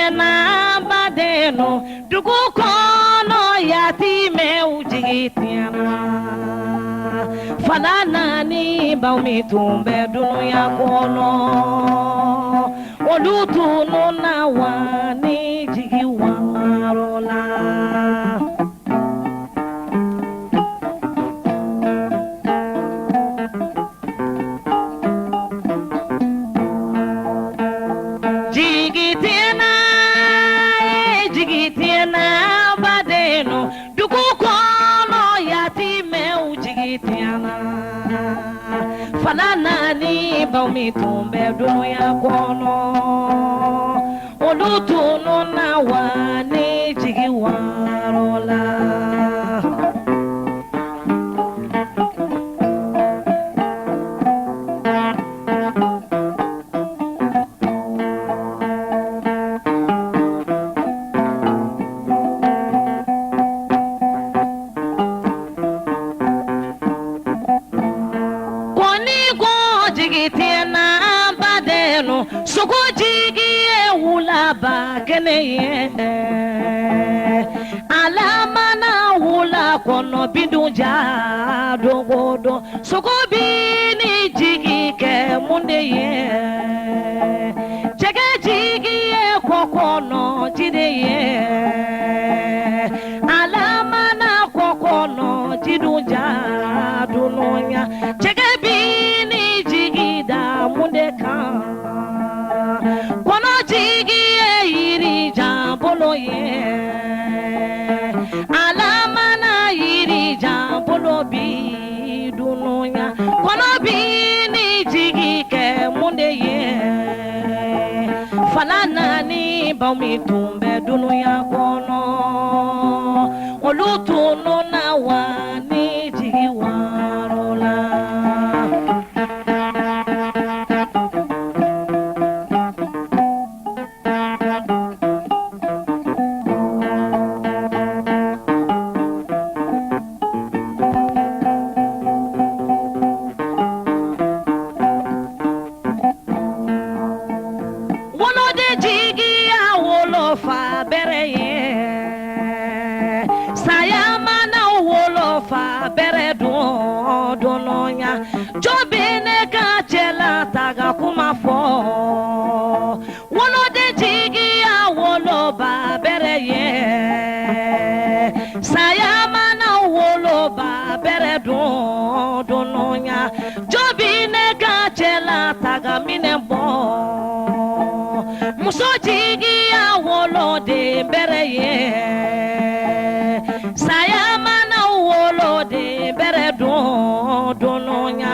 tiɲɛna badennu dugu kɔnɔ yatimɛw jigi tiɲɛna fala naani baw min tun bɛ dunuya kɔnɔ olu tununna wa ni jigi waro la. Jigi tiɲɛna jigi tiɲɛna badennu dugu kɔnɔ yatimɛw jigi tiɲɛna fala naani baw min tun bɛ dunuya kɔnɔ olu tununna wa ni jigi waro la. Kɔni ko jigi tiɲɛna badennu sogo jigi ye wulaba kɛnɛ ye ala mana wula kɔnɔ bidun ja don o don sogo bi ni jigi kɛ mun de ye jɛgɛ jigi ye kɔ kɔnɔ ji de ye ala mana kɔ kɔnɔ ji dun ja dunuya jɛgɛ bi ni jigi da mun de kan kɔnɔ jigi ye yiri jan bolo ye ala mana yiri jan bolo bi dunuya kɔnɔ bi ni jigi kɛ mun de ye fala naani baw min tun bɛ dunuya kɔnɔ olu tununna wa ni jigi waro la. Woloden jigi y'a wolofa bɛrɛ ye saya mana wolofa bɛrɛ dun dunuya jɔn bɛ ne ka cɛ la taga kuma fɔ woloden jigi y'a woloba bɛrɛ ye saya mana woloba bɛrɛ dun dunuya jɔn bɛ ne ka cɛ la taga minɛ bɔ muso jigi y'a woloden bɛrɛ ye saya mana woloden bɛrɛ dun dunuya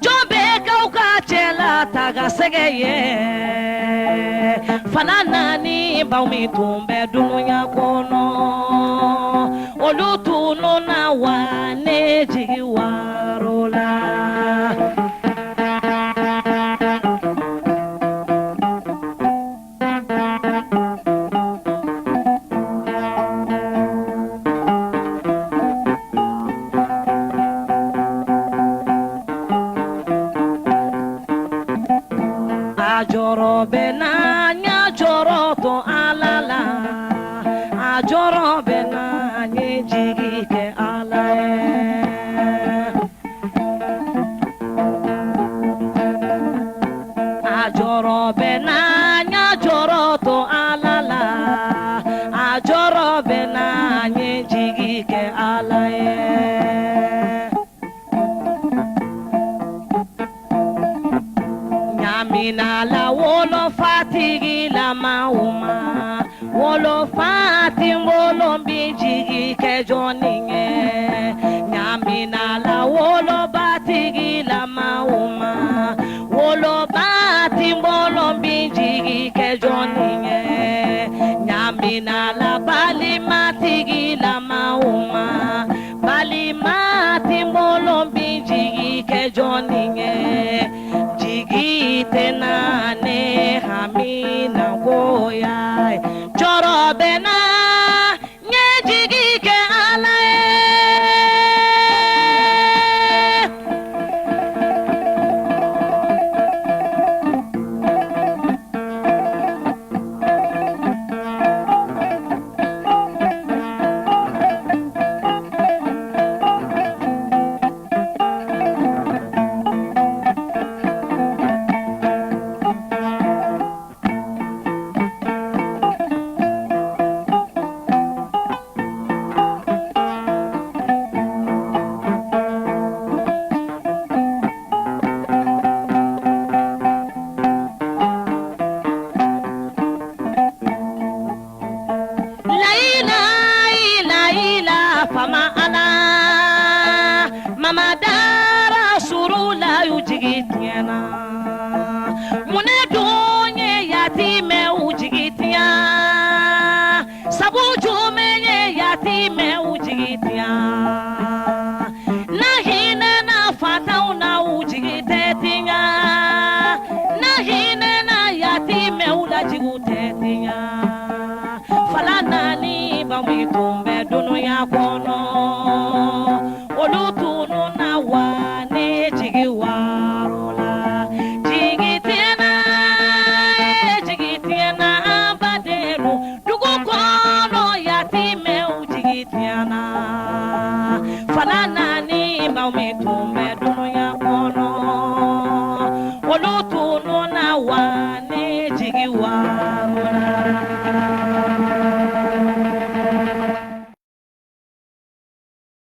jɔn bɛ k'aw ka cɛ la taga sɛgɛ ye fala naani baw min tun bɛ dunuya kɔnɔ olu tununna wa ne jigi waro la. A jɔrɔ bɛ na ɲa jɔrɔ to Ala la a jɔrɔ bɛ na ɲɛ jigi kɛ Ala ye. A jɔrɔ bɛ na ɲa jɔrɔ to Ala la a jɔrɔ bɛ na ɲɛ jigi kɛ Ala ye. Ɲamina la wolofatigi la ma o ma wolofa ti bolo bi jigi kɛ jɔnni ye ɲamina la wolobatigi la ma o ma woloba